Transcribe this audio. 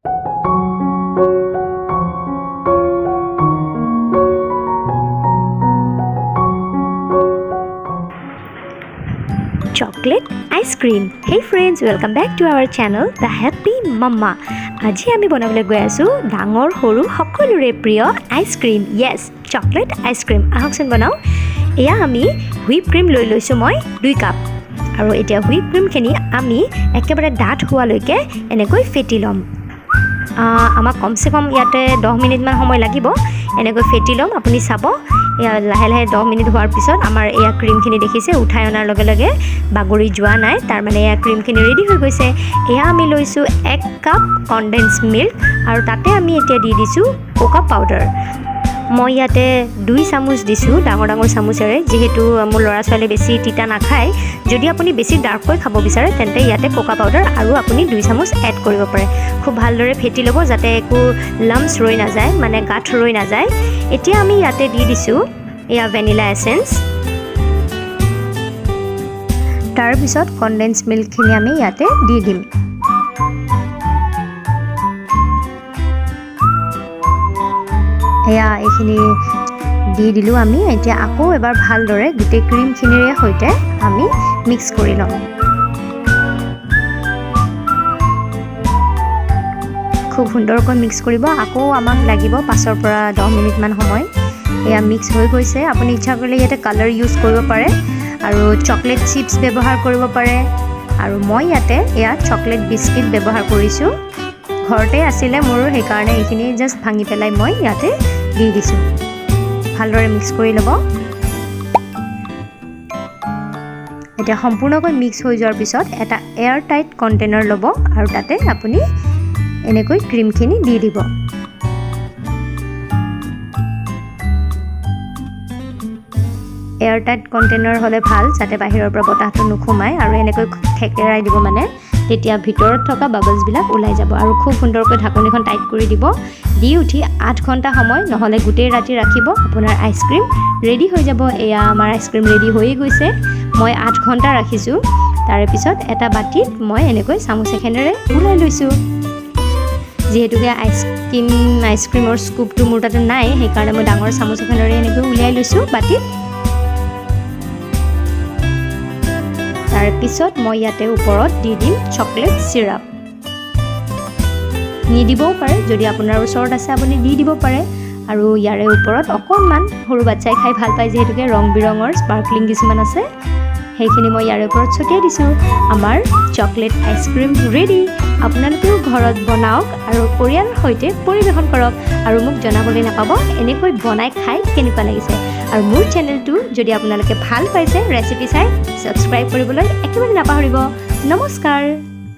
Chocolate ice cream. Hey friends, welcome back to our channel, The Happy Mama. আজি আমি বনাবলৈ গৈ আছোঁ ডাঙৰ সৰু সকলোৰে প্ৰিয় ice cream, yes, chocolate ice cream. আহকচোন বনাওঁ। এয়া আমি হুইপ ক্ৰীম লৈ লৈছোঁ মই 2 কাপ আৰু এতিয়া হুইপ ক্ৰীমখিনি আমি একেবাৰে ডাঠ হোৱালৈকে এনেকৈ ফেটি ল'ম। আমাক কমচে কম ইয়াতে 10 মিনিটমান সময় লাগিব। এনেকৈ ফেটি ল'ম। আপুনি চাব, এয়া লাহে লাহে 10 মিনিট হোৱাৰ পিছত আমাৰ এয়া ক্ৰীমখিনি দেখিছে, উঠাই অনাৰ লগে লগে বাগৰি যোৱা নাই। তাৰমানে এয়া ক্ৰীমখিনি ৰেডি হৈ গৈছে। এয়া আমি লৈছোঁ 1 কাপ কনডেন্স মিল্ক আৰু তাতে আমি এতিয়া দি দিছোঁ কোকা পাউডাৰ। মই ইয়াতে 2 চামুচ দিছোঁ ডাঙৰ ডাঙৰ চামুচেৰে, যিহেতু মোৰ ল'ৰা ছোৱালীয়ে বেছি তিতা নাখায়। যদি আপুনি বেছি ডাৰ্ককৈ খাব বিচাৰে, তেন্তে ইয়াতে কোকা পাউডাৰ আৰু আপুনি 2 চামুচ এড কৰিব পাৰে। খুব ভালদৰে ফেটি ল'ব, যাতে একো লামছ ৰৈ নাযায়, মানে গাঁঠ ৰৈ নাযায়। এতিয়া আমি ইয়াতে দি দিছোঁ এয়া ভেনিলা এচেঞ্চ। তাৰপিছত কনডেন্স মিল্কখিনি আমি ইয়াতে দি দিম। এয়া এইখিনি দি দিলোঁ আমি। এতিয়া আকৌ এবাৰ ভালদৰে গোটেই ক্ৰীমখিনিৰে সৈতে আমি মিক্স কৰি ল'ম। খুব সুন্দৰকৈ মিক্স কৰিব। আকৌ আমাক লাগিব 5ৰ পৰা 10 মিনিটমান সময়। এয়া মিক্স হৈ গৈছে। আপুনি ইচ্ছা কৰিলে ইয়াতে কালাৰ ইউজ কৰিব পাৰে আৰু চকলেট চিপছ ব্যৱহাৰ কৰিব পাৰে। আৰু মই ইয়াতে এয়া চকলেট বিস্কিট ব্যৱহাৰ কৰিছোঁ। ঘৰতে আছিলে মোৰ, সেইকাৰণে এইখিনি জাষ্ট ভাঙি পেলাই মই ইয়াতে দি দিছোঁ। ভালদৰে মিক্স কৰি ল'ব। এতিয়া সম্পূৰ্ণকৈ মিক্স হৈ যোৱাৰ পিছত এটা এয়াৰ টাইট কণ্টেইনাৰ ল'ব আৰু তাতে আপুনি এনেকৈ ক্ৰীমখিনি দি দিব। এয়াৰ টাইট কণ্টেইনাৰ হ'লে ভাল, যাতে বাহিৰৰ পৰা বতাহটো নোসোমায়। আৰু এনেকৈ থেকেৰাই দিব, মানে তেতিয়া ভিতৰত থকা বাবলছবিলাক ওলাই যাব। আৰু খুব সুন্দৰকৈ ঢাকনিখন টাইট কৰি দিব। দি উঠি 8 ঘণ্টা সময়, নহ'লে গোটেই ৰাতি ৰাখিব, আপোনাৰ আইচক্ৰীম ৰেডি হৈ যাব। এয়া আমাৰ আইচক্ৰীম ৰেডি হৈয়ে গৈছে। মই 8 ঘণ্টা ৰাখিছোঁ। তাৰে পিছত এটা বাতিত মই এনেকৈ চামুচ এখনেৰে ওলাই লৈছোঁ। যিহেতুকে আইচক্ৰীমৰ স্কুপটো মোৰ তাতে নাই, সেইকাৰণে মই ডাঙৰ চামুচ এখনেৰে এনেকৈ উলিয়াই লৈছোঁ বাতিত। তাৰপিছত মই ইয়াতে ওপৰত দি দিম চকলেট চিৰাপ। নিদিবও পাৰে, যদি আপোনাৰ ওচৰত আছে আপুনি দি দিব পাৰে। আৰু ইয়াৰে ওপৰত অকণমান, সৰু বাচ্ছাই খাই ভাল পায় যিহেতুকে, ৰং বিৰঙৰ স্পাৰ্কলিং কিছুমান আছে, সেইখিনি মই ইয়াৰে ওপৰত ছটিয়াই দিছোঁ। আমাৰ চকলেট আইচক্ৰীম ৰেডি। আপোনালোকেও ঘৰত বনাওক আৰু পৰিয়ালৰ সৈতে পৰিৱেশন কৰক আৰু মোক জনাবলৈ নাপাব এনেকৈ বনাই খাই কেনেকুৱা লাগিছে। আৰু মোৰ চেনেলটো যদি আপোনালোকে ভাল পাইছে ৰেচিপি চাই, ছাবস্ক্ৰাইব কৰিবলৈ একেবাৰে নাপাহৰিব। নমস্কাৰ।